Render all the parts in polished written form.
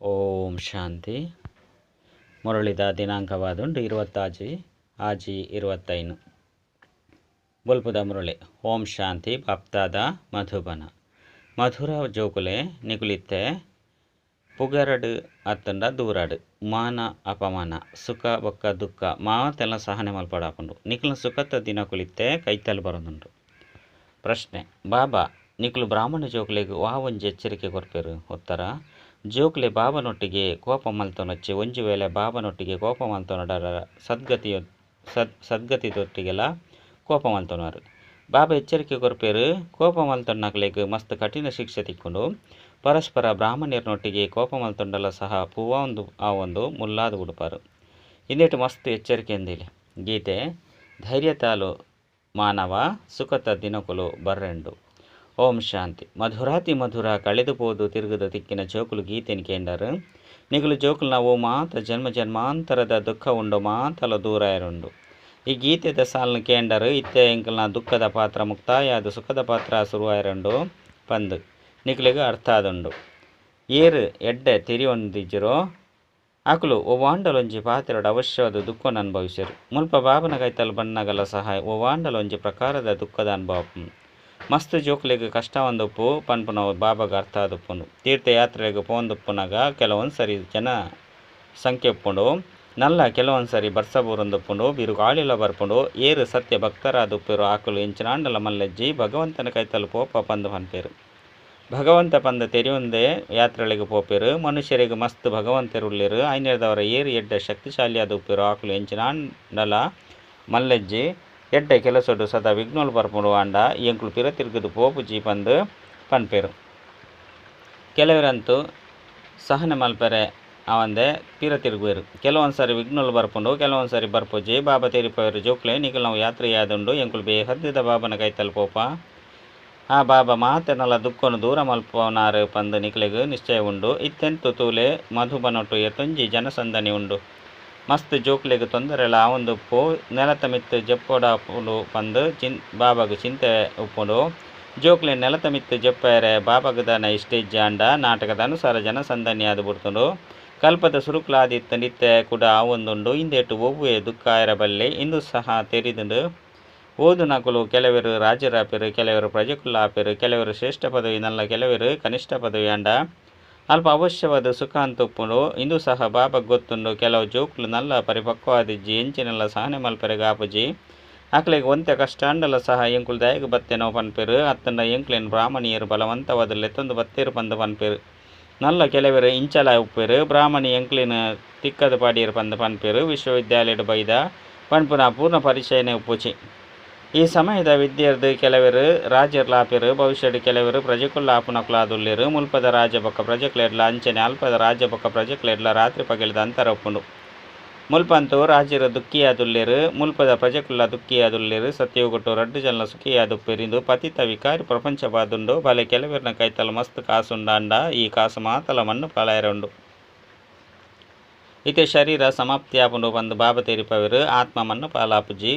ಓಂ ಶಾಂತಿ. ಮುರಳಿದ ದಿನಾಂಕವಾದುಂಡು 26/6/25. ಬೊಲ್ಪುದ ಮುರಳಿ. ಓಂ ಶಾಂತಿ. ಬಾಪ್ತಾದ ಮಧುಬನ. ಮಧುರ ಜೋಕುಲೆ ನಿಕುಲಿತ್ತೆ ಪುಗರಡು ಅತ್ತಂಡ ದೂರಡು ಮಾನ ಅಪಮಾನ ಸುಖ ಬೊಕ್ಕ ದುಃಖ ಮಾತೆಲ್ಲ ಸಹನೆ ಮಲ್ಪಡಾಪುಂಡು. ನಿಕುಲ ಸುಖತ ದಿನಕುಲಿತ್ತೆ ಕೈತಲ್ ಬರೋದುಂಡು. ಪ್ರಶ್ನೆ: ಬಾಬಾ ನಿಕುಲು ಬ್ರಾಹ್ಮಣ ಜೋಕುಲೆಗ್ ವಾ ಒಂಜಿ ಎಚ್ಚರಿಕೆ ಕೊರ್ಪೆರು? ಉತ್ತರ: ಜೋಕುಲೆ ಬಾಬನೊಟ್ಟಿಗೆ ಕೋಪ ಮಲ್ತೊನೊಚ್ಚಿ. ಒಂಜಿ ವೇಳೆ ಬಾಬನೊಟ್ಟಿಗೆ ಕೋಪ ಮಲ್ತೊನಡ ಸದ್ಗತಿದೊಟ್ಟಿಗೆಲ ಕೋಪ ಮಲ್ತೊನರು. ಬಾಬಾ ಎಚ್ಚರಿಕೆ ಕೊರ್ಪೆರು, ಕೋಪ ಮಲ್ತೊನ್ನಕಲೆಗ್ ಮಸ್ತ್ ಕಠಿಣ ಶಿಕ್ಷೆ ತಿಕ್ಕುಂಡು. ಪರಸ್ಪರ ಬ್ರಾಹ್ಮಣರ್ನೊಟ್ಟಿಗೆ ಕೋಪ ಮಲ್ತೊಂಡಲ ಸಹ ಪೂವಾಂದು ಆವೊಂದು ಮುಲ್ಲಾದ ಉಡುಪಾರು. ಇಂದೆಟ್ ಮಸ್ತ್ ಎಚ್ಚರಿಕೆ ಎಂದಿಲ್ಲ. ಗೀತೆ: ಧೈರ್ಯತಾಲು ಮಾನವ ಸುಖತ ದಿನಕುಲು ಬರ್ರೆಂಡು. ಓಂ ಶಾಂತಿ. ಮಧುರಾತಿ ಮಧುರ ಕಳೆದು ಪೋದು ತಿರುಗದ ತಿಕ್ಕಿನ ಜೋಕುಲು ಗೀತೆನ್ ಕೇಂಡರು. ನಿಕುಲು ಜೋಕುಲ್ನ ಓ ಮಾತ ಜನ್ಮ ಜನ್ಮಾಂತರದ ದುಃಖ ಉಂಡು ಮಾತಲ ದೂರಾಯರುಂಡು. ಈ ಗೀತೆದ ಸಾಲ್ನ ಕೇಂಡರು. ಇತ್ತೆ ಎಂಕಲ್ನ ದುಃಖದ ಪಾತ್ರ ಮುಕ್ತಾಯಾದ ಸುಖದ ಪಾತ್ರ ಶುರುವಾಯರುಂಡು ಪಂದು ನಿಕುಲೆಗ್ ಅರ್ಥ ಆದುಂಡು. ಏರು ಎಡ್ಡೆ ತೆರಿಯೊಂದಿಜ್ಜಿರೋ ಅಕುಲು ಒವ್ವಾಂಡಲೊಂಜಿ ಪಾತ್ರಡ್ ಅವಶ್ಯವಾದ ದುಃಖವನ್ನು ಅನುಭವಿಸಿರು. ಮುಲ್ಪ ಬಾಬನ ಕೈತಲ್ ಬಣ್ಣಗಲ ಸಹಾಯ ಒವ್ವಾಂಡಲೊಂಜಿ ಪ್ರಕಾರದ ದುಃಖದ ಅನುಭವ. ಮಸ್ತ್ ಜೋಕುಲೆಗ್ ಕಷ್ಟ ಒಂದುಪ್ಪು ಪನ್ಪುನವು ಬಾಬಾಗ ಅರ್ಥ ಆದುಪ್ಪುಂಡು. ತೀರ್ಥಯಾತ್ರೆಗ್ ಪೋಂದುಪ್ಪುನಗ ಕೆಲವೊಂದು ಸರಿ ಜನ ಸಂಖ್ಯೆ ಉಪ್ಪುಂಡು. ನಲ್ಲ ಕೆಲವೊಂದು ಸರಿ ಬರ್ಸ ಬೂರೊಂದುಪ್ಪುಂಡು, ಬಿರುಗಾಳಿಲ ಬರ್ಪುಂಡು. ಏರು ಸತ್ಯ ಭಕ್ತರಾದುಪ್ಪೆರು ಆಕುಲು ಎಂಚಿನಾಂಡಲ ಮಲ್ಲೆಜ್ಜಿ ಭಗವಂತನ ಕೈತಲ್ ಪೋಪ ಪಂದು ಪನ್ಪೆರು. ಭಗವಂತ ಪಂದ ತೆರಿಯೊಂದೇ ಯಾತ್ರೆಗಳಿಗೆ ಪೋಪೆರು. ಮನುಷ್ಯರಿಗೆ ಮಸ್ತ್ ಭಗವಂತರುಲ್ಲೆರು. ಐನೆರ್ದವರ ಏರು ಎಡ್ಡೆ ಶಕ್ತಿಶಾಲಿಯಾದುಪ್ಪೆರು ಆಕುಲು ಎಂಚಿನಾಂಡಲ ಮಲ್ಲೆಜ್ಜಿ ಎಡ್ಡೆ ಕೆಲಸೊಡು ಸದಾ ವಿಘ್ನೋಲು ಬರ್ಪುಂಡು ಆಂಡ ಎಂಕುಲು ಪಿರ ತಿರುಗುದು ಪೋಪುಜಿ ಪಂದು ಪನ್ಪೆರು. ಕೆಲವರಂತೂ ಸಹನೆ ಮಲ್ಪೆರೆ ಆವಂದೆ ಪಿರ ತಿರುಗುವೆರು. ಕೆಲವೊಂದು ಸಾರಿ ವಿಘ್ನೋಲು ಬರ್ಪುಂಡು, ಕೆಲವೊಂದು ಸಾರಿ ಬರ್ಪುಜಿ. ಬಾಬಾ ತೆರಿಪವೆರು, ಜೋಕ್ಲೆ ನಿಕುಲು ನಾವು ಯಾತ್ರೆ ಯಾದುಂಡು, ಎಂಕುಲು ಬೇಹದ್ದಿದ ಬಾಬನ ಕೈತಲ್ ಪೋಪ. ಆ ಬಾಬಾ ಮಾತೆರ್ನಲ ದುಃಖನು ದೂರ ಮಲ್ಪವನಾರು ಪಂದು ನಿಕುಲೆಗ್ ನಿಶ್ಚಯ ಉಂಡು. ಇತ್ತೆಂತು ತೂಲೆ ಮಧುಬನೊಟ್ಟು ಏತೊಂಜಿ ಜನಸಂದಣಿ ಉಂಡು. ಮಸ್ತ್ ಜೋಕ್ಲೆಗ್ ತೊಂದರೆಲ ಆವೊಂದುಪ್ಪು. ನೆಲತ ಮಿತ್ತ್ ಜೆಪ್ಪೊಡಾಪುಂಡು ಪಂದು ಬಾಬಾಗ್ ಚಿಂತೆ ಉಪ್ಪುಂಡು. ಜೋಕ್ಲೆ ನೆಲತ ಮಿತ್ತ್ ಜೆಪ್ಪೆರೆ ಬಾಬಾಗ್ ದಾನ ಇಷ್ಟ ಇಜ್ಜಾಂಡ ನಾಟಕದ ಅನುಸಾರ ಜನಸಂದಣಿಯಾದ್ ಬಿಡ್ತುಂಡು. ಕಲ್ಪದ ಸುರುಕುಲಾದಿತ್ತಂಡು ಇತ್ತೆ ಕೂಡ ಆವೊಂದುಂಡು. ಇಂದೆಟ್ ಒವ್ವೆ ದುಃಖ ಆಯೆರ ಬಲ್ಲೆ ಇಂದು ಸಹ ತೆರಿದುಂಡು. ಓದುನಕುಲು ಕೆಲವರು ರಾಜರಾಪೆರು, ಕೆಲವರು ಪ್ರಜೆಕುಲಾಪೆರು, ಕೆಲವರು ಶ್ರೇಷ್ಠ ಪದವಿ ನಲ್ಲ ಕೆಲವರು ಕನಿಷ್ಠ ಪದವಿ ಆಂಡ ಅಲ್ಪ ಅವಶ್ಯವಾದ ಸುಖ ಅಂತ ಉಪ್ಪುಂಡು. ಇಂದು ಸಹ ಬಾಬಾಗ್ ಗೊತ್ತುಂಡು. ಕೆಲವು ಜೋಕುಲು ನಲ್ಲ ಪರಿಪಕ್ವವಾದಿಜ್ಜಿ, ಎಂಚಿನೆಲ್ಲ ಸಹನೆ ಮಲ್ಪೆರೆಗ್ ಆಪುಜಿ. ಅಕ್ಲೆಗ್ ಒಂತೆ ಕಷ್ಟ ಆಂಡಲ ಸಹ ಎಂಕುಲು ದಾಯೆಗ್ ಬತ್ತೆನೋ ಪನ್ಪೆರು. ಅತ್ತಂಡ ಎಂಕ್ಲೆನ್ ಬ್ರಾಹ್ಮಣಿಯರು ಬಲವಂತವಾದ ಲೆತ್ತೊಂದು ಬತ್ತೇರು ಪಂದು ಪನ್ಪೆರು. ನಲ್ಲ ಕೆಲವರು ಇಂಚಲ ಉಪ್ಪೆರು. ಬ್ರಾಹ್ಮಣಿ ಎಂಕ್ಲೆನ್ ತಿಕ್ಕದ ಪಾಡಿಯರು ಪಂದು ಪನ್ಪೆರು. ವಿಶ್ವವಿದ್ಯಾಲಯಡ್ ಬೈದ ಪನ್ಪುನ ಪೂರ್ಣ ಪರಿಚಯನೇ ಉಪ್ಪುಜಿ. ಈ ಸಮಯದ ವಿದ್ಯಾರ್ಥಿ ಕೆಲವರು ರಾಜರ್ಲಾಪೆರು, ಭವಿಷ್ಯಡ್ ಕೆಲವರು ಪ್ರಜೆಕುಲ್ಲ ಆಪುನಕುಲಾದುಲ್ಲೆರು. ಮುಲ್ಪದ ರಾಜ ಬೊಕ್ಕ ಪ್ರಜೆಕ್ಲೆಡ್ಲ ಅಂಚನೆ ಅಲ್ಪದ ರಾಜ ಬೊಕ್ಕ ಪ್ರಜೆಕ್ಲೆಡ್ಲ ರಾತ್ರಿ ಪಗೆಲ್ದ ಅಂತರ ಉಪ್ಪುಂಡು. ಮುಲ್ಪಂತೂ ರಾಜರು ದುಃಖಿಯಾದುಲ್ಲೆರು, ಮುಲ್ಪದ ಪ್ರಜೆಕುಲ್ಲ ದುಃಖಿಯಾದುಲ್ಲೆರು. ಸತ್ಯಯುಗಟ್ಟು ರಡ್ಡು ಜನ ಸುಖಿಯಾದುಪ್ಪೆರಿಂದು ಪತಿತ ವಿಕಾರಿ ಪ್ರಪಂಚವಾದುಂಡು. ಬಲೆ ಕೆಲವರ್ನ ಕೈತಲ್ ಮಸ್ತ್ ಕಾಸುಂಡಾಂಡ ಈ ಕಾಸು ಮಾತಲ ಮಣ್ಣು ಪಾಲಾಯರುಂಡು. ಇತ್ತೆ ಶರೀರ ಸಮಾಪ್ತಿಯಾಪುಂಡು ಪಂದು ಬಾಬಾ ತೆರಿಪವೆರು. ಆತ್ಮ ಮಣ್ಣು ಪಾಲಾಪುಜಿ.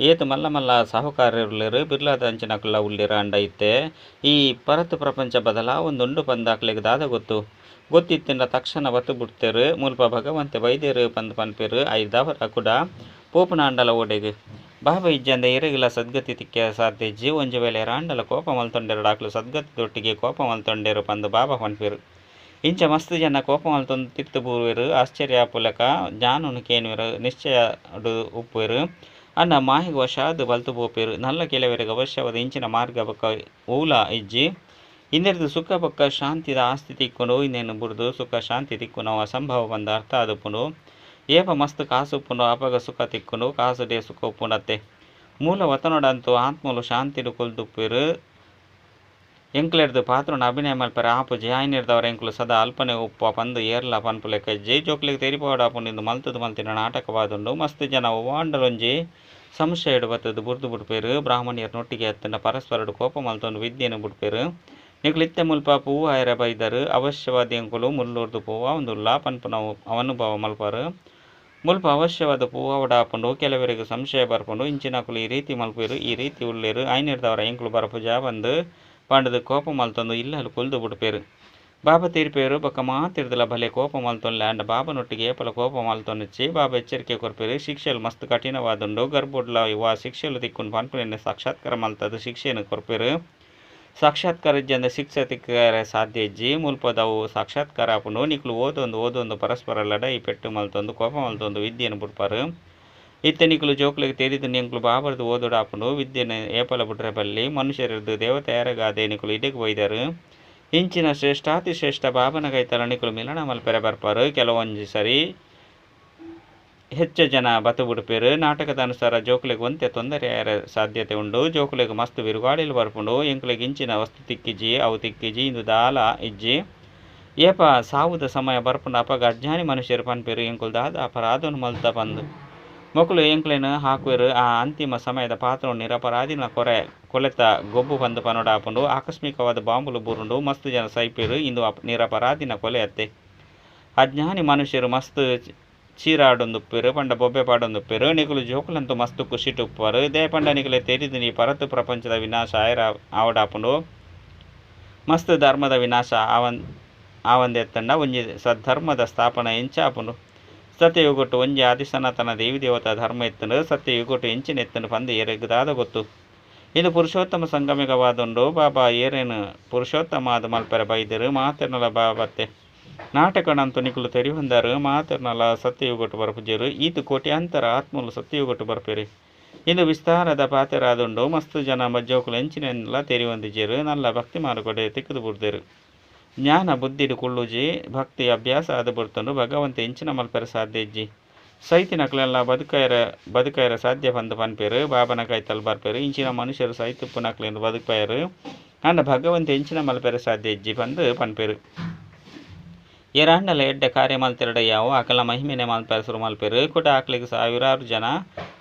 ಏತು ಮಲ್ಲ ಮಲ್ಲ ಸಾಹುಕಾರರುಲ್ಲೆರು, ಬಿರ್ಲಾದ ಅಂಚಿನಕುಲ್ಲ ಉಲ್ಲೆರು. ಅಂಡ ಇತ್ತೆ ಈ ಪರತು ಪ್ರಪಂಚ ಬದಲಾವೊಂದುಂಡು ಪಂದಾಕ್ಲೆಗ್ ದಾದ ಗೊತ್ತು. ಗೊತ್ತಿತ್ತಿಂಡ ತಕ್ಷಣ ಬತ್ತು ಬಿಡ್ತೇರು. ಮುಲ್ಪ ಭಗವಂತೆ ಬೈದೇರು ಪಂದು ಪನ್ಪೆರು. ಐದಾವರ ಕೂಡ ಪೋಪುನಾಂಡಲ ಓಡೆಗ್ ಬಾಬಾ ಇಜ್ಜಂದೆ ಎರೆಗಿಲ ಸದ್ಗತಿ ತಿಕ್ಕ ಸಾಧ್ಯ ಇಜ್ಜಿ. ಒಂಜಿ ವೇಳೆ ರಾಂಡಲ ಕೋಪ ಮಲ್ತೊಂಡೆರು ಡಾಕ್ಲು ಸದ್ಗತಿ ದೊಟ್ಟಿಗೆ ಕೋಪ ಮಲ್ತೊಂಡೆರು ಪಂದು ಬಾಬಾ ಪನ್ಪೆರು. ಇಂಚ ಮಸ್ತ್ ಜನ ಕೋಪ ಮಲ್ತೊಂದು ತಿರ್ತು ಬೂರುವೆರು. ಆಶ್ಚರ್ಯ ಆಪುಲಕ ಜ್ಞಾನನು ಕೇನುವೆರು, ನಿಶ್ಚಯ ಉಪ್ಪುವೆರು. ಅಣ್ಣ ಮಾಹಿಗ್ ವಶಾದ್ ಬಲ್ತು ಪೋಪೆರು. ನಲ್ಲ ಕೆಲವರಿಗೆ ಅವಶ್ಯವಾದ ಇಂಚಿನ ಮಾರ್ಗ ಬೊಕ್ಕ ಓಲ ಇಜ್ಜಿ. ಇಂದೆರ್ದು ಸುಖ ಬೊಕ್ಕ ಶಾಂತಿದ ಆಸ್ತಿ ತಿಕ್ಕುಂಡು. ಇಂದೇನು ಬುಡ್ದು ಸುಖ ಶಾಂತಿ ತಿಕ್ಕುನವು ಅಸಂಭವ ಪಂದ ಅರ್ಥ ಆದುಪ್ಪುಂಡು. ಏಪ ಮಸ್ತ್ ಕಾಸು ಉಪ್ಪುಂಡು ಅಪಗ ಸುಖ ತಿಕ್ಕುಂಡು. ಕಾಸು ಡೇ ಸುಖ ಉಪ್ಪುಂಡತ್ತೆ. ಮೂಲ ವತನೊಡಂತೂ ಆತ್ಮಲು ಶಾಂತಿಡು ಕೊಲ್ದುಪ್ಪೆರು. ಎಂಕ್ಲೆರ್ದು ಪಾತ್ರನ ಅಭಿನಯ ಮಲ್ಪೆರೆ ಆಪುಜಿ. ಆಯ್ನೆರ್ದವರ ಎಂಕುಲು ಸದಾ ಅಲ್ಪನೆ ಉಪ್ಪ ಪಂದು ಏರ್ಲ ಪನ್ಪುಲೆಕ ಇಜ್ಜಿ. ಜೋಕ್ಲೆಗ್ ತೆರಿಪೋಡಾಪುಂಡು. ಇಂದು ಮಲ್ತುದು ಮಲ್ತಿನ ನಾಟಕವಾದುಂಡು. ಮಸ್ತ್ ಜನ ಒವ್ವಾಂಡಲೊಂಜಿ ಸಂಶಯಡ್ ಬತ್ತುದು ಬುರ್ದು ಬುಡ್ಪೆರು. ಬ್ರಾಹ್ಮಣಿಯರ್ನೊಟ್ಟಿಗೆ ಅತ್ತಂಡ ಪರಸ್ಪರಡು ಕೋಪ ಮಲ್ತೊಂದು ವಿದ್ಯೆನು ಬುಡ್ಪೆರು. ನಿಕುಲು ಇತ್ತೆ ಮುಲ್ಪ ಪೂವು ಆಯೆರ ಬೈದರು. ಅವಶ್ಯವಾದ ಎಂಕುಲು ಮುಲ್ಲುರ್ದು ಪೂವಾವೊಂದುಲ್ಲ ಪನ್ಪುನವು ಅನುಭವ ಮಲ್ಪರು. ಮುಲ್ಪ ಅವಶ್ಯವಾದ ಪೂವಾವಡಾಪುಂಡು. ಕೆಲವರಿಗೆ ಸಂಶಯ ಬರ್ಪುಂಡು. ಇಂಚಿನಕುಲು ಈ ರೀತಿ ಮಲ್ಪೆರು, ಈ ರೀತಿ ಉಲ್ಲೆರು, ಆಯ್ನೆರ್ದವರ ಎಂಕುಲು ಬರ್ಪುಜ ಪಂದು ಪಂಡುದು ಕೋಪ ಮಲ್ತೊಂದು ಇಲ್ಲಲು ಕುಲ್ದು ಬುಡ್ಪೆರು. ಬಾಬಾ ತೀರ್ಪೇರು ಬೊಕ್ಕ ಮಾತಿರ್ದಲ ಭಲೆ ಕೋಪ ಮಲ್ತೊನ್ಲೆ ಆಂಡ ಬಾಬನೊಟ್ಟಿಗೆ ಏಪಲ ಕೋಪ ಮಲ್ತೊನುಚ್ಚಿ. ಬಾಬಾ ಎಚ್ಚರಿಕೆ ಕೊರ್ಪೇರು ಶಿಕ್ಷೆಲು ಮಸ್ತ್ ಕಠಿಣವಾದುಂಡು ಗರ್ಭೊಡ್ಲ ವಾ ಶಿಕ್ಷೆಲು ತಿಕ್ಕುನು ಪನ್ಪುನೆನ್ ಸಾಕ್ಷಾತ್ಕಾರ ಮಲ್ತದ್ ಶಿಕ್ಷೆಯನ್ನು ಕೊರ್ಪೇರು. ಸಾಕ್ಷಾತ್ಕಾರ ಇಜ್ಜಂದೆ ಶಿಕ್ಷೆ ತಿಕ್ಕರೆ ಸಾಧ್ಯ ಇಜ್ಜಿ. ಮುಲ್ಪದವು ಸಾಕ್ಷಾತ್ಕಾರ ಆಪುಂಡು. ನಿಕುಲು ಓದೊಂದು ಓದೊಂದು ಪರಸ್ಪರ ಲಡಾಯಿ ಪೆಟ್ಟು ಮಲ್ತೊಂದು ಕೋಪ ಮಲ್ತೊಂದು ವಿದ್ಯೆನ್ ಬುಡ್ಪಾರು. ಇತ್ತೆ ನಿಕುಲು ಜೋಕುಲೆಗ್ ತೆರಿದು ನಿಂಕುಲು ಬಾಬರ್ದು ಓದೊಡಾಪುಂಡು. ವಿದ್ಯೆನ್ ಏಪಲ ಬುಡ್ರೆ ಬಲ್ಲಿ. ಮನುಷ್ಯರದು ದೇವತೆ ಯಾರಗಾದೆ ನಿಕುಲು ಇಡೆಗ್ ಬೈದರು. ಇಂಚಿನ ಶ್ರೇಷ್ಠಾತಿ ಶ್ರೇಷ್ಠ ಬಾಬನ ಕೈತಲ ನಿಕುಲು ಮಿಲನ ಮಲ್ಪೆರೆ ಬರ್ಪಾರು. ಕೆಲವೊಂಜಿ ಸರಿ ಹೆಚ್ಚ ಜನ ಬತ್ತು ಬಿಡ್ಪೇರು. ನಾಟಕದ ಅನುಸಾರ ಜೋಕುಲೆಗ್ ಒಂತೆ ತೊಂದರೆ ಆಯೆರೆ ಸಾಧ್ಯತೆ ಉಂಡು. ಜೋಕುಲೆಗ್ ಮಸ್ತ್ ಬಿರುಗಾಳಿಲು ಬರ್ಪುಂಡು. ಎಂಕುಲೆಗ್ ಇಂಚಿನ ವಸ್ತು ತಿಕ್ಕಿಜಿ ಅವು ತಿಕ್ಕಿಜಿ ಇಂದು ದಾಲ ಇಜ್ಜಿ. ಏಪ ಸಾವುದ ಸಮಯ ಬರ್ಪುಂಡು ಅಪಗ ಅಜ್ಞಾನಿ ಮನುಷ್ಯರು ಪನ್ಪೇರು ಎಂಕುಲು ದಾದ ಅಪರಾಧನು ಮಲ್ತ ಪಂದು. ಮೊಕುಲು ಎಂಕ್ಲೆನ್ ಹಾಕುವೆರು. ಆ ಅಂತಿಮ ಸಮಯದ ಪಾತ್ರವನ್ನು ನಿರಪರಾಧಿನ ಕೊರೆ ಕೊಲೆತ ಗೊಬ್ಬು ಪಂದು ಪನೊಡಾಪುಂಡು. ಆಕಸ್ಮಿಕವಾದ ಬಾಂಬುಲು ಬೂರುಂಡು. ಮಸ್ತ್ ಜನ ಸೈಪೇರು. ಇಂದು ನಿರಪರಾಧಿನ ಕೊಲೆ ಅತ್ತೆ. ಅಜ್ಞಾನಿ ಮನುಷ್ಯರು ಮಸ್ತ್ ಚೀರಾಡೊಂದುಪ್ಪೇರು ಪಂಡ ಬೊಬ್ಬೆ ಪಾಡೊಂದುಪ್ಪೇರು. ನಿಕುಲು ಜೋಕುಲಂತೂ ಮಸ್ತ್ ಖುಷಿಟ್ ಉಪ್ಪರು. ಇದೇ ಪಂಡ ನಿಕುಲೆ ತೆರಿದು ಈ ಪರತು ಪ್ರಪಂಚದ ವಿನಾಶ ಆಯರ ಆವಡಾಪುಂಡು. ಮಸ್ತ್ ಧರ್ಮದ ವಿನಾಶ ಆವಂದೆತ್ತಂಡ ಒಂಜಿ ಸದ್ಧರ್ಮದ ಸ್ಥಾಪನೆ ಎಂಚಾಪುಂಡು. ಸತ್ಯಯುಗೊಟ್ಟು ಒಂಜಿ ಆದಿಸನಾತನ ದೇವಿ ದೇವತಾ ಧರ್ಮ ಎತ್ತುಂಡು. ಸತ್ಯಯುಗೊಟ್ಟು ಎಂಚಿನ ಎತ್ತುಂಡು ಪಂದು ಏರೆಗ್ ದಾದ ಗೊತ್ತು. ಇದು ಪುರುಷೋತ್ತಮ ಸಂಗಮಿಕವಾದುಂಡು. ಬಾಬಾ ಏರೇನು ಪುರುಷೋತ್ತಮ ಆದ್ ಮಲ್ಪೆರೆ ಬೈದರು ಮಾತೆರ್ನಲ ಬಾಬತ್ತೆ ನಾಟಕನಂತೂ ನಿಕುಲು ತೆರಿವಂದಾರು. ಮಾತೆರ್ನಲ ಸತ್ಯಯುಗೊಟ್ಟು ಬರ್ಪುಜೆರು. ಈತು ಕೋಟ್ಯಾಂತರ ಆತ್ಮಲು ಸತ್ಯಯುಗೊಟ್ಟು ಬರ್ಪೇರು. ಇಂದು ವಿಸ್ತಾರದ ಪಾತೆರಾದುಂಡು. ಮಸ್ತ್ ಜನ ಜೋಕುಲು ಎಂಚಿನೆಲ್ಲ ತೆರಿವಂದಿಜೆರು. ನಲ್ಲ ಭಕ್ತಿ ಮಾರ್ಗಡೆ ತಿಕ್ಕುದು ಬುಡ್ದೆರು. ಜ್ಞಾನ ಬುದ್ಧಿಡು ಕುಳ್ಳುಜಿ. ಭಕ್ತಿ ಅಭ್ಯಾಸ ಆದ್ ಬುಡ್ತುಂಡು. ಭಗವಂತ ಎಂಚಿನ ಮಲ್ಪೆರೆ ಸಾಧ್ಯ ಇಜ್ಜಿ. ಸೈತಿನಕ್ಲೆಲ್ಲ ಬದುಕೈರೆ ಸಾಧ್ಯ ಪಂದು ಪನ್ಪೇರು. ಬಾಬನ ಕೈತಲ್ ಬರ್ಪೇರು. ಇಂಚಿನ ಮನುಷ್ಯರು ಸೈತುಪ್ಪುನಕ್ಲೆನ್ ಬದುಕೈರು. ಆಂಡ ಭಗವಂತ ಎಂಚಿನ ಮಲ್ಪೆರೆ ಸಾಧ್ಯ ಇಜ್ಜಿ ಪಂದು ಪನ್ಪೇರು. ಏರಾಂಡಲ ಎಡ್ಡೆ ಕಾರ್ಯ ಮಲ್ತೆರಡ ಯಾವು ಆಕಲ ಮಹಿಮೆನೆ ಮಲ್ಪೆರೆ ಸುರು ಮಲ್ಪೇರು. ಕುಡ ಆಕ್ಲೆಗ್ ಸಾವಿರಾರು ಜನ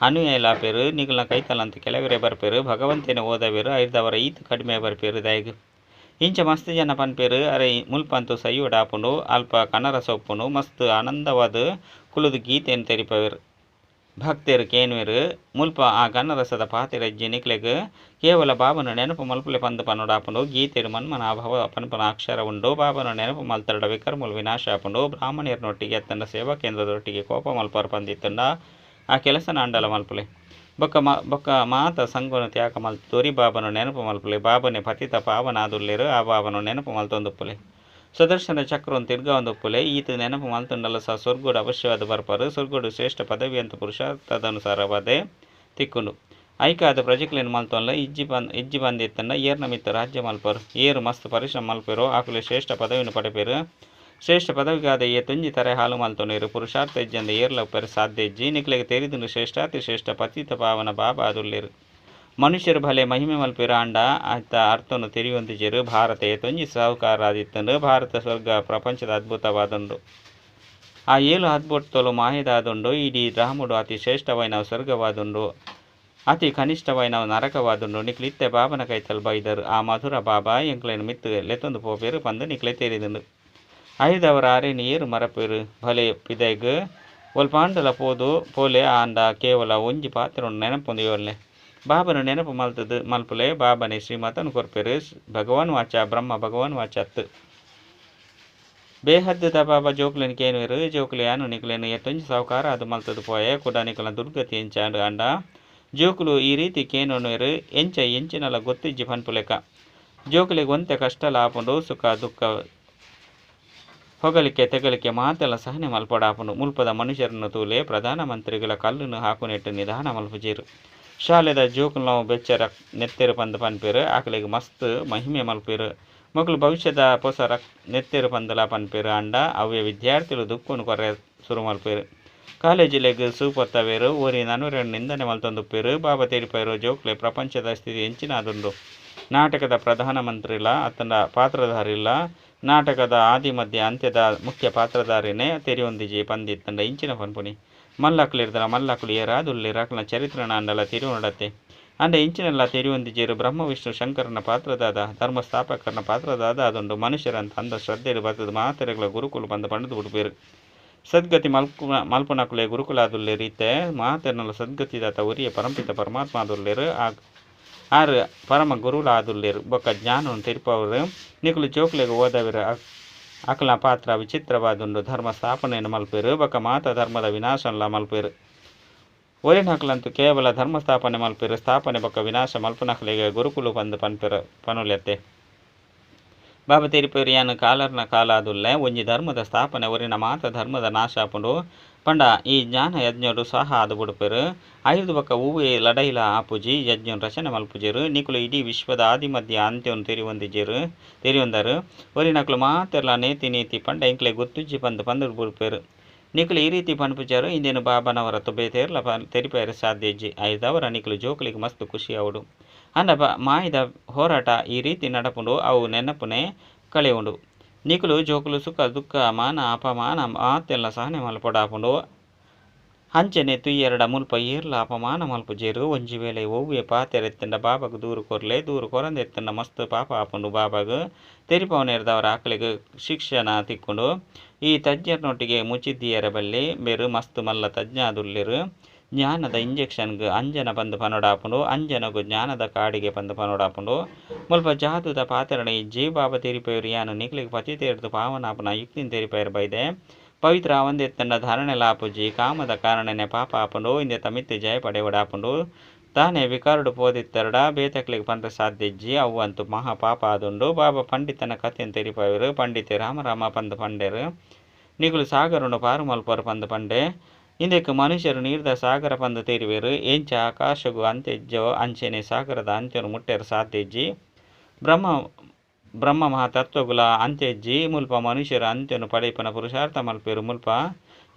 ಅನುಯಾಯಿಲಾಪೇರು. ನಿಕಲ್ನ ಕೈತಲಂತ ಕೆಲವರೇ ಬರ್ಪೇರು. ಭಗವಂತನೇ ಓದವೇರು. ಐದವರ ಈತ್ ಕಡಿಮೆ ಬರ್ಪೇರು ದಾಯಗ್. ಇಂಚ ಮಸ್ತ್ ಜನ ಪನ್ಪೇರು. ಅರೆ ಮುಲ್ಪಂತು ಸೈಯೋಡಾಪುಂಡು. ಅಲ್ಪ ಕನರಸ ಉಪ್ಪುಂಡು. ಮಸ್ತ್ ಆನಂದವಾದ ಕುಲುದು ಗೀತೆಯನ್ನು ತೆರಿಪವೇರು. ಭಕ್ತರು ಕೇನುವೆರು. ಮುಲ್ಪ ಆ ಗಣರಸದ ಪಾತೆರ ಇಜ್ಜಿ. ನಿಕ್ಲೆಗ್ ಕೇವಲ ಬಾಬನ ನೆನಪು ಮಲ್ಪುಲೆ ಪಂದು ಪನೊಡಾಪುಂಡು. ಗೀತೆಡ್ ಮನ್ಮನ ಭವ ಪನ್ಪುನ ಅಕ್ಷರ ಉಂಡು. ಬಾಬನ ನೆನಪು ಮಲ್ತರಡ ವಿಕರ್ಮಲು ವಿನಾಶ ಆಪುಂಡು. ಬ್ರಾಹ್ಮಣರನೊಟ್ಟಿಗೆ ಅತ್ತಂಡ ಸೇವಾ ಕೇಂದ್ರದೊಟ್ಟಿಗೆ ಕೋಪ ಮಲ್ಪರು ಪಂದಿತ್ತಂಡ ಆ ಕೆಲಸನ ಅಂಡಲ ಮಲ್ಪುಲೆ. ಬೊಕ್ಕ ಮಾತ ಸಂಗೊನು ತ್ಯಾಗ ಮಲ್ತು ಬಾಬನ ನೆನಪು ಮಲ್ಪುಲೆ. ಬಾಬನೆ ಪತಿತ ಪಾವನಾದುಲ್ಲೇರು. ಆ ಬಾಬನ ನೆನಪು ಮಲ್ತೊಂದುಪ್ಪುಲೆ. ಸುದರ್ಶನ ಚಕ್ರವನ್ನು ತಿರ್ಗಾವೊಂದುಪ್ಪುಲೆ. ಈತ ನೆನಪು ಮಲ್ತುಂಡಲ ಸಹ ಸ್ವರ್ಗೋಡು ಅವಶ್ಯವಾದ ಬರ್ಪರು. ಸ್ವರ್ಗೋಡು ಶ್ರೇಷ್ಠ ಪದವಿಯಂತ ಪುರುಷಾರ್ಥದನುಸಾರವಾದ ತಿಕ್ಕುಂಡು. ಐಕಾದ ಪ್ರಜೆಕ್ಲೇನ್ ಮಲ್ತೊನ್ಲ ಇಜ್ಜಿ ಬಂದಿತ್ತಂಡ ಏರ್ನ ಮಿತ್ತ ರಾಜ್ಯ ಮಲ್ಪರು. ಏರು ಮಸ್ತ್ ಪರಿಶ್ರಮ ಮಲ್ಪೆರು. ಆಕುಲೆ ಶ್ರೇಷ್ಠ ಪದವಿಯನ್ನು ಪಡೆಪೇರು. ಶ್ರೇಷ್ಠ ಪದವಿಗಾದ ಏತೊಂಜಿ ತರೆ ಹಾಲು ಮಲ್ತೊನೇರು. ಪುರುಷಾರ್ಥ ಇಜ್ಜಂದ ಏರ್ಲ ಉಪ್ಪೆರೆ ಸಾಧ್ಯ ಇಜ್ಜಿ. ನಿಕ್ಲೆಗ್ ತೆರಿದುಂಡು ಶ್ರೇಷ್ಠಾತಿ ಶ್ರೇಷ್ಠ ಪತಿತ ಪಾವನ ಬಾಬಾ ಆದುಲ್ಲೇರು. ಮನುಷ್ಯರು ಭಲೆ ಮಹಿಮೆ ಮಲ್ಪೇರು ಆಂಡ ಆಯ್ತ ಅರ್ಥನು ತೆರಿಯೊಂದಿಜೆರು. ಭಾರತ ಏತೊಂಜಿ ಸಾಹುಕಾರಾದಿತ್ತಂಡು. ಭಾರತ ಸ್ವರ್ಗ ಪ್ರಪಂಚದ ಅದ್ಭುತವಾದುಂಡು. ಆ ಏಳು ಅದ್ಭುತಲು ಮಾಯದಾದುಂಡು. ಇಡೀ ರಾಮುಡು ಅತಿ ಶ್ರೇಷ್ಠವಾಯಿನ ಸ್ವರ್ಗವಾದುಂಡು. ಅತಿ ಕನಿಷ್ಠವಾಯಿನ ನರಕವಾದುಂಡು. ನಿಕ್ಲು ಇತ್ತೆ ಬಾಬನ ಕೈತಲ್ ಬೈದರು. ಆ ಮಧುರ ಬಾಬಾ ಎಂಕ್ಲೆನ್ ಮಿತ್ತು ಲೆತ್ತೊಂದು ಪೋಪೇರು ಪಂದು ನಿಕ್ಲೆ ತೆರಿದುಂಡು. ಐದವರ ಆರೇನು ಏರು ಮರಪೇರು. ಭಲೆ ಪಿದೈಗ್ ಒಲ್ಪಾಂಡಲ ಪೋದು ಪೋಲೆ ಆಂಡ ಕೇವಲ ಒಂಜಿ ಪಾತ್ರವನ್ನು ನೆನಪೊಂದು ಯೋಲ್ನೆ. ಬಾಬನ ನೆನಪು ಮಲ್ತದು ಮಲ್ಪುಲೆ. ಬಾಬನೆ ಶ್ರೀಮತನು ಕೊರ್ಪೇರು. ಭಗವಾನ್ ವಾಚ ಬ್ರಹ್ಮ ಭಗವಾನ್ ವಾಚ ಅತ್ತು. ಬೇಹದ್ದುದ ಬಾಬಾ ಜೋಕ್ಲೆನ್ ಕೇನುವೆರು. ಜೋಕ್ಲೆ ಯಾನು ನಿಕ್ಲೆನ್ ಎತ್ತೊಂಜಿ ಸಾಹುಕಾರ ಅದು ಮಲ್ತದು ಪೋಯೆ. ಕುಡ ನಿಕಲ್ನ ದುರ್ಗತಿ ಎಂಚಾಂಡು ಆಂಡ ಜೋಕುಲು ಈ ರೀತಿ ಕೇನೊನುವೆರು. ಎಂಚ ಎಂಚಿನಲ ಗೊತ್ತಿಜ್ಜಿ ಪನ್ಪುಲೆಕ. ಜೋಕುಲೆಗ್ ಒಂತೆ ಕಷ್ಟಲ ಆಪುಂಡು. ಸುಖ ದುಃಖ ಹೊಗಳಿಕೆ ತೆಗಳಿಕೆ ಮಾತೆಲ್ಲ ಸಹನೆ ಮಲ್ಪಡಾಪುಂಡು. ಮುಲ್ಪದ ಮನುಷ್ಯರನ್ನು ತೂಲೆ ಪ್ರಧಾನ ಮಂತ್ರಿಗಳ ಕಲ್ಲನ್ನು ಹಾಕುನೆಟ್ಟು ನಿಧಾನ ಮಲ್ಪುಜೇರು. ಶಾಲೆದ ಜೋಕುಲು ಬೆಚ್ಚರ ನೆತ್ತೆರು ಪಂದು ಪನ್ಪೇರು. ಆಕಲೆಗ್ ಮಸ್ತ್ ಮಹಿಮೆ ಮಲ್ಪೇರು. ಮೊಕುಲು ಭವಿಷ್ಯದ ಪೊಸ ನೆತ್ತೆರು ಪಂದಲ ಪನ್ಪೇರು. ಆಂಡ ಅವೇ ವಿದ್ಯಾರ್ಥಿಲು ದುಃಖನು ಕೊರೆ ಸುರು ಮಲ್ಪೇರು. ಕಾಲೇಜಿಲೆಗ್ ಸೂಪೊತ್ತವೇರು. ಓರಿ ನನೊರೆನ್ ನಿಂದನೆ ಮಲ್ತೊಂದುಪ್ಪೇರು. ಬಾಬಾ ತೆರಿಪೇರು ಜೋಕ್ಲೆ ಪ್ರಪಂಚದ ಸ್ಥಿತಿ ಎಂಚಿನಾದುಂಡು. ನಾಟಕದ ಪ್ರಧಾನ ಮಂತ್ರಿಲ ಅತ್ತಂಡ ಪಾತ್ರಧಾರಿಲ್ಲ. ನಾಟಕದ ಆದಿ ಮಧ್ಯ ಅಂತ್ಯದ ಮುಖ್ಯ ಪಾತ್ರಧಾರಿನೇ ತೆರಿಯೊಂದಿಜಿ ಪಂದಿತ್ತಂಡ ಇಂಚಿನ ಪನ್ಪುನಿ. ಮಲ್ಲಕ್ಲಿರ್ದಲ ಮಲ್ಲಕ್ಲು ಏರಾದುಲ್ಲೇರು. ಅಕ್ಲ್ನ ಚರಿತ್ರೆನಾಂಡಲ ತೆರಿಯೊನಡತ್ತೆ. ಆಂಡ ಇಂಚಿನೆಲ್ಲ ತೆರಿಯೊಂದಿಜೆರು. ಬ್ರಹ್ಮ ವಿಷ್ಣು ಶಂಕರನ ಪಾತ್ರದಾದ ಧರ್ಮ ಸ್ಥಾಪಕರನ ಪಾತ್ರದಾದ ಆದುಂಡು. ಮನುಷ್ಯರಂತ ಅಂಧ ಶ್ರದ್ಧೆಡು ಬತ್ತದ ಮಾತೆರೆಗ್ಲ ಗುರುಕುಲು ಪಂದು ಪಂಡುದು ಬಿಡ್ಪೇರು. ಸದ್ಗತಿ ಮಲ್ಪುನಕುಲೆ ಗುರುಕುಲಾದುಲ್ಲೇರು. ಇತ್ತೆ ಮಾತೆರ್ನಲ ಸದ್ಗತಿದಾತ ಒರಿಯೇ ಪರಂಪಿತ ಪರಮಾತ್ಮ ಆದುಲ್ಲೇರು. ಆರು ಪರಮ ಗುರುಲಾದುಲ್ಲೇರು. ಬೊಕ್ಕ ಜ್ಞಾನವನ್ನು ತೆರಿಪವರು. ನಿಕುಲು ಜೋಕ್ಲೆಗ್ ಓದವೆರು. ಅಕಲ್ನ ಪಾತ್ರ ವಿಚಿತ್ರವಾದುಂಡು. ಧರ್ಮ ಸ್ಥಾಪನೆಯನ್ನು ಮಲ್ಪೆರು ಬೊಕ್ಕ ಮಾತ ಧರ್ಮದ ವಿನಾಶನ್ಲ ಮಲ್ಪೆರು. ಒರಿನಕಲಂತೂ ಕೇವಲ ಧರ್ಮ ಸ್ಥಾಪನೆ ಮಲ್ಪೆರು. ಸ್ಥಾಪನೆ ಬೊಕ್ಕ ವಿನಾಶ ಮಲ್ಪುನಕಲೆಗೆ ಗುರುಕುಲು ಪಂದ್ ಪನ್ಪೆರು ಪನುಲೆತ್ತೆ. ಬಾಬಾ ತೆರಿಪೇರು ಯಾನ್ ಕಾಲರ್ನ ಕಾಲಾದುಲ್ಲೆ. ಒಂಜಿ ಧರ್ಮದ ಸ್ಥಾಪನೆ ಒರಿನ ಮಾತ ಧರ್ಮದ ನಾಶ ಆಪುಂಡು ಪಂಡ ಈ ಜ್ಞಾನ ಯಜ್ಞಡು ಸಹ ಆದ್ ಬುಡ್ಪೆರು. ಐರ್ದ್ ಬೊಕ್ಕ ಒವ್ವೇ ಲಡೈಲ ಆಪುಜಿ. ಯಜ್ಞನ್ ರಚನೆ ಮಲ್ಪುಜೆರು. ನಿಕುಲು ಇಡೀ ವಿಶ್ವದ ಆದಿ ಮಧ್ಯ ಅಂತ್ಯನ್ ತೆರಿಯೊಂದಿಜೆರು ತೆರಿಯೊಂದರು. ಒರಿನಕುಲು ಮಾತೆರ್ಲ ನೇತಿ ನೀತಿ ಪಂಡ ಎಂಕ್ಲೆ ಗೊತ್ತುಜ್ಜಿ ಪಂದ್ ಪಂದ್ ಬುಡ್ಪೆರು. ನಿಕುಲು ಈ ರೀತಿ ಪನ್ಪುಜಾರು. ಇಂದೇನು ಬಾಬಾನ ಹೊರತು ಬೇತೇರ್ಲ ತೆರಿಪೇರೆ ಸಾಧ್ಯ ಇಜ್ಜಿ. ಐದವರ ನಿಕುಲು ಜೋಕುಲಿಗೆ ಮಸ್ತ್ ಖುಷಿ ಆವಡು. ಅಂಡ ಮಾಯಿದ ಹೋರಾಟ ಈ ರೀತಿ ನಡಪುಂಡು. ಅವು ನೆನಪುನೆ ಕಳೆಯುಂಡು. ನಿಕುಲು ಜೋಕುಲು ಸುಖ ದುಃಖ ಮಾನ ಅಪಮಾನ ಮಾತೆಲ್ಲ ಸಹನೆ ಮಲ್ಪೊಡಾಪುಂಡು. ಅಂಚನೆ ತುಯ್ಯರಡ ಮುಲ್ಪ ಏರ್ಲ ಅಪಮಾನ ಮಲ್ಪುಜೆರು. ಒಂಜಿ ವೇಳೆ ಒವ್ವೆ ಪಾತೆರೆತ್ತಂಡ ಬಾಬಾಗ್ ದೂರು ಕೊರ್ಲೆ. ದೂರು ಕೊರಂದೆತ್ತಂಡ ಮಸ್ತ್ ಪಾಪ ಆಪುಂಡು. ಬಾಬಾಗ್ ತೆರಿಪವನೆರ್ದವರ ಆಕಲೆಗ್ ಶಿಕ್ಷಣ ತಿಕ್ಕುಂಡು. ಈ ತಜ್ಞರ್ನೊಟ್ಟಿಗೆ ಮುಚಿದ್ದೀಯರ ಬಲ್ಲಿ ಬೇರು ಮಸ್ತ್ ಮಲ್ಲ ತಜ್ಞ ಆದುಲ್ಲೆರು. ಜ್ಞಾನದ ಇಂಜೆಕ್ಷನ್ಗ್ ಅಂಜನ ಪಂದ್ ಪನೊಡಾಪುಂಡು. ಅಂಜನಗು ಜ್ಞಾನದ ಕಾಡಿಗೆ ಪಂದ್ ಪನೊಡಾಪುಂಡು. ಮುಲ್ಪ ಜಾದುದ ಪಾತೆರಣ ಇಜ್ಜಿ. ಬಾಬಾ ತೆರಿಪೇರು ಯಾನು ನಿಕ್ಲೆಗ್ ಪತಿತೇರ್ದು ಪಾವನಾಪುನ ಯುಕ್ತಿನ್ ತೆರಿಪೇರು ಬೈದೆ. ಪವಿತ್ರ ಆವಂದೆತ್ತಂಡ ಧಾರಣೆಲ ಆಪುಜಿ. ಕಾಮದ ಕಾರಣನೆ ಪಾಪ ಆಪುಂಡು. ಇಂದೆತ ಮಿತ್ತ್ ಜಯ ಪಡೆವಡಾಪುಂಡು. ತಾನೇ ವಿಕಾರಡು ಪೋದಿತ್ತರಡ ಬೇತಕ್ಲೆಗ್ ಪಂಡ್ರೆ ಸಾಧ್ಯ ಇಜ್ಜಿ. ಅವು ಅಂತೂ ಮಹಾ ಪಾಪ ಆದುಂಡು. ಬಾಬಾ ಪಂಡಿತನ ಕಥೆನ್ ತೆರಿಪಾವೆರು. ಪಂಡಿತೆ ರಾಮ ರಾಮ ಪಂದ್ ಪಂಡೆರು. ನಿಕುಲು ಸಾಗರನು ಪಾರು ಮಲ್ಪರು ಪಂದ್ ಪಂಡೆ. ಇಂದೆಕ್ ಮನುಷ್ಯರು ನೀರ್ದ ಸಾಗರ ಪಂದ್ ತೆರಿವೆರು. ಎಂಚ ಆಕಾಶಗು ಅಂತ್ಯಜ್ಜೋ ಅಂಚೆನೆ ಸಾಗರದ ಅಂತ್ಯನು ಮುಟ್ಟೆರ ಸಾಧ್ಯ ಇಜ್ಜಿ. ಬ್ರಹ್ಮ ಬ್ರಹ್ಮ ಮಹಾತತ್ವಗುಲ ಅಂತ್ಯಜ್ಜಿ. ಮುಲ್ಪ ಮನುಷ್ಯರು ಅಂತ್ಯನು ಪಡೆಪನ ಪುರುಷಾರ್ಥ ಮಲ್ಪೆರು. ಮುಲ್ಪ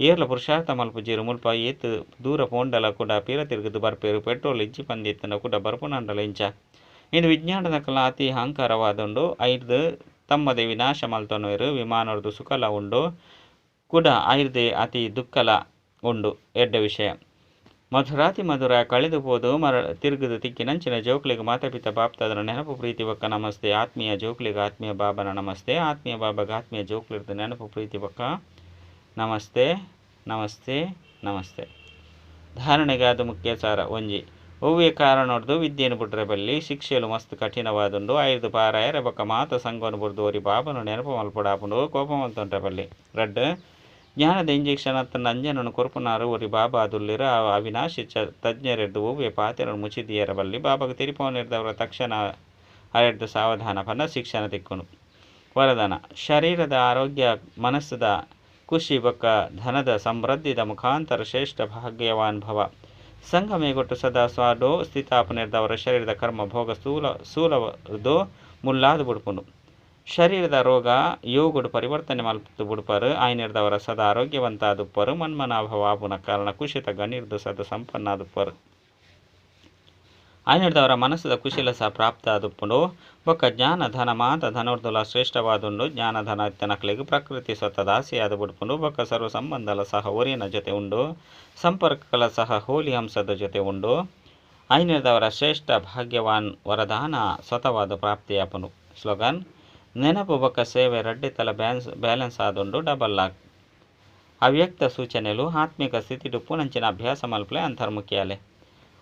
ಏರ್ಲ ಪುರುಷಾರ್ಥ ಮಲ್ಪುಜೆರು. ಮುಲ್ಪ ಏತ್ ದೂರ ಪೋಂಡಲ ಕೂಡ ಪಿರ ತಿರುಗುದು ಬರ್ಪೆರು. ಪೆಟ್ರೋಲ್ ಇಜ್ಜಿ ಪಂದಿತ್ತಂಡ ಕೂಡ ಬರ್ಪುನಂಡಲ ಇಂಚ. ಇಂದು ವಿಜ್ಞಾನದಕಲ್ನ ಅತಿ ಅಹಂಕಾರವಾದುಂಡು. ಐರ್ದ್ ತಮ್ಮದೇ ವಿನಾಶ ಮಲ್ತೊನುವೆರು. ವಿಮಾನರ್ದು ಸುಖಲ ಉಂಡು ಕೂಡ ಐರ್ದೆ ಅತಿ ದುಃಖಲ ಉಂಡು. ಎಡ್ಡೆ ವಿಷಯ ಮಧುರಾತಿ ಮಧುರ ಕಳೆದು ಪೋದು ಮರ ತಿರುಗುದು ತಿಕ್ಕಿನಂಚಿನ ಜೋಕ್ಲೆಗ್ ಮಾತಾಪಿತ ಬಾಪ್ತಾದನ ನೆನಪು ಪ್ರೀತಿ ಬೊಕ್ಕ ನಮಸ್ತೆ. ಆತ್ಮೀಯ ಜೋಕ್ಲೆಗ್ ಆತ್ಮೀಯ ಬಾಬನ ನಮಸ್ತೆ. ಆತ್ಮೀಯ ಬಾಬಾಗ ಆತ್ಮೀಯ ಜೋಕ್ಲಿರ್ದು ನೆನಪು ಪ್ರೀತಿ ಬೊಕ್ಕ ನಮಸ್ತೆ ನಮಸ್ತೆ ನಮಸ್ತೆ. ಧಾರಣೆಗಾದ ಮುಖ್ಯ ಸಾರ. ಒಂಜಿ ಒವ್ವೇ ಕಾರಣೊಡ್ದು ವಿದ್ಯೆನು ಬುಡ್ರೆ ಬಲ್ಲಿ. ಶಿಕ್ಷೆಲು ಮಸ್ತ್ ಕಠಿಣವಾದುಂಡು. ಐರ್ದು ಪಾರಾಯರೆ ಬೊಕ್ಕ ಮಾತ ಸಂಘವನ್ನು ಬುಡ್ದು ಒರಿ ಬಾಬನು ನೆನಪು ಮಲ್ಪೊಡಾಪುಂಡು. ಕೋಪ ಮಲ್ತೊಂಡ್ರೆ ಬಲ್ಲಿ. ರಡ್ಡ್ ಜ್ಞಾನದ ಇಂಜೆಕ್ಷನ್ ಅತ್ತಂಡ ಅಂಜನನು ಕೊರ್ಪುನಾರು ಒರಿ ಬಾಬಾ ಆದುಲ್ಲೆರು. ಆ ಅವಿನಾಶಿ ತಜ್ಞರೆರ್ದು ಒವ್ವೇ ಪಾತೆರನು ಮುಚಿದಿಯರ ಬಲ್ಲಿ. ಬಾಬಾಗ ತೆರಿಪವನೆರ್ದವರ ತಕ್ಷಣ ಅರೆರ್ದು ಸಾವಧಾನ ಪಂಡ ಶಿಕ್ಷಣ ತಿಕ್ಕುಂಡು. ವರದಾನ ಶರೀರದ ಆರೋಗ್ಯ ಮನಸ್ಸುದ ಖುಷಿ ಬೊಕ್ಕ ಧನದ ಸಮೃದ್ಧಿದ ಮುಖಾಂತರ ಶ್ರೇಷ್ಠ ಭಾಗ್ಯವಾನ್ ಭವ. ಸಂಗಮೇಗೊಟ್ಟು ಸದಾ ಸ್ವಾಡೋ ಸ್ಥಿತಾಪನೆರ್ದವರ ಶರೀರದ ಕರ್ಮ ಭೋಗ ಸ್ಥೂಲವರ್ದು ಮುಲ್ಲಾದು ಬುಡ್ಪುಂಡು. ಶರೀರದ ರೋಗ ಯೋಗಡು ಪರಿವರ್ತನೆ ಮಲ್ಪು ಬುಡ್ಪರು. ಆಯ್ನೆರ್ದವರ ಸದಾ ಆರೋಗ್ಯವಂತ ಆದುಪ್ಪರು. ಮನ್ಮನಾಭವ ಆಪುನ ಕಾರಣ ಕುಶಿತ ಗಣಿರ್ದು ಸದಾ ಸಂಪನ್ನ ಆದುಪ್ಪರು. ಆಯ್ನೆರ್ದವರ ಮನಸ್ಸುದ ಕುಶಲ ಸಹ ಪ್ರಾಪ್ತ ಆದುಪ್ಪುಂಡು. ಬೊಕ್ಕ ಜ್ಞಾನ ಧನ ಮಾತ ಧನೋರ್ದುಲ ಶ್ರೇಷ್ಠವಾದುಂಡು. ಜ್ಞಾನ ಧನ ಇತ್ತನಕ್ಲೆಗ್ ಪ್ರಕೃತಿ ಸ್ವತಃ ದಾಸಿಯಾದ ಬುಡ್ಪುಂಡು. ಬೊಕ್ಕ ಸರ್ವ ಸಂಬಂಧಲ ಸಹ ಒರಿಯನ ಜೊತೆ ಉಂಡು. ಸಂಪರ್ಕಗಳ ಸಹ ಹೋಲಿ ಹಂಸದ ಜೊತೆ ಉಂಡು. ಆಯ್ನೆರ್ದವರ ಶ್ರೇಷ್ಠ ಭಾಗ್ಯವಾನ್ ವರದಾನ ಸ್ವತವಾದ ಪ್ರಾಪ್ತಿಯಾಪುಂಡು. ಸ್ಲೋಗನ್ ನೆನಪು ಬೊಕ್ಕ ಸೇವೆ ರಡ್ಡೆ ತಲ ಬ್ಯಾಲೆನ್ಸ್ ಆದುಂಡು. ಡಬಲ್ ಲಾಕ್ ಅವ್ಯಕ್ತ ಸೂಚನೆಲು ಆತ್ಮಿಕ ಸ್ಥಿತಿಡು ಪುನಂಚಿನ ಅಭ್ಯಾಸ ಮಲ್ಪಲೆ ಅಂತರ್ಮುಖಿಯಾಲೆ.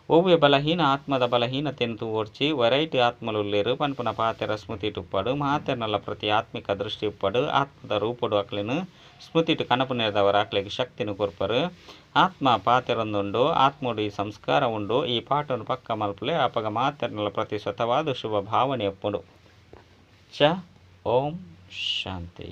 ಒವ್ವೆ ಬಲಹೀನ ಆತ್ಮದ ಬಲಹೀನತೆಯನ್ನು ತೂವೊಡ್ಚಿ. ವೆರೈಟಿ ಆತ್ಮಲುಲ್ಲೇರು ಪನ್ಪುನ ಪಾತೆರ ಸ್ಮೃತಿ ಉಪ್ಪಡು. ಮಾತೆರ್ನಲ ಪ್ರತಿ ಆತ್ಮಿಕ ದೃಷ್ಟಿ ಉಪ್ಪಡು. ಆತ್ಮದ ರೂಪಡು ಅಕ್ಲೆನು ಸ್ಮೃತಿಟು ಕನಪು ನೆರ್ದವರ ಅಕ್ಲೆಗ್ ಶಕ್ತಿನು ಕೊರ್ಪರು. ಆತ್ಮ ಪಾತೆರೊಂದುಂಡು. ಆತ್ಮಡು ಈ ಸಂಸ್ಕಾರ ಉಂಡು. ಈ ಪಾಠನು ಪಕ್ಕ ಮಲ್ಪಲೆ ಅಪಗ ಮಾತೆರ್ನಲ ಪ್ರತಿ ಸ್ವತವಾದ ಶುಭ ಭಾವನೆ ಉಪ್ಪುಂಡು. ಚ ಓಂ ಶಾಂತಿ.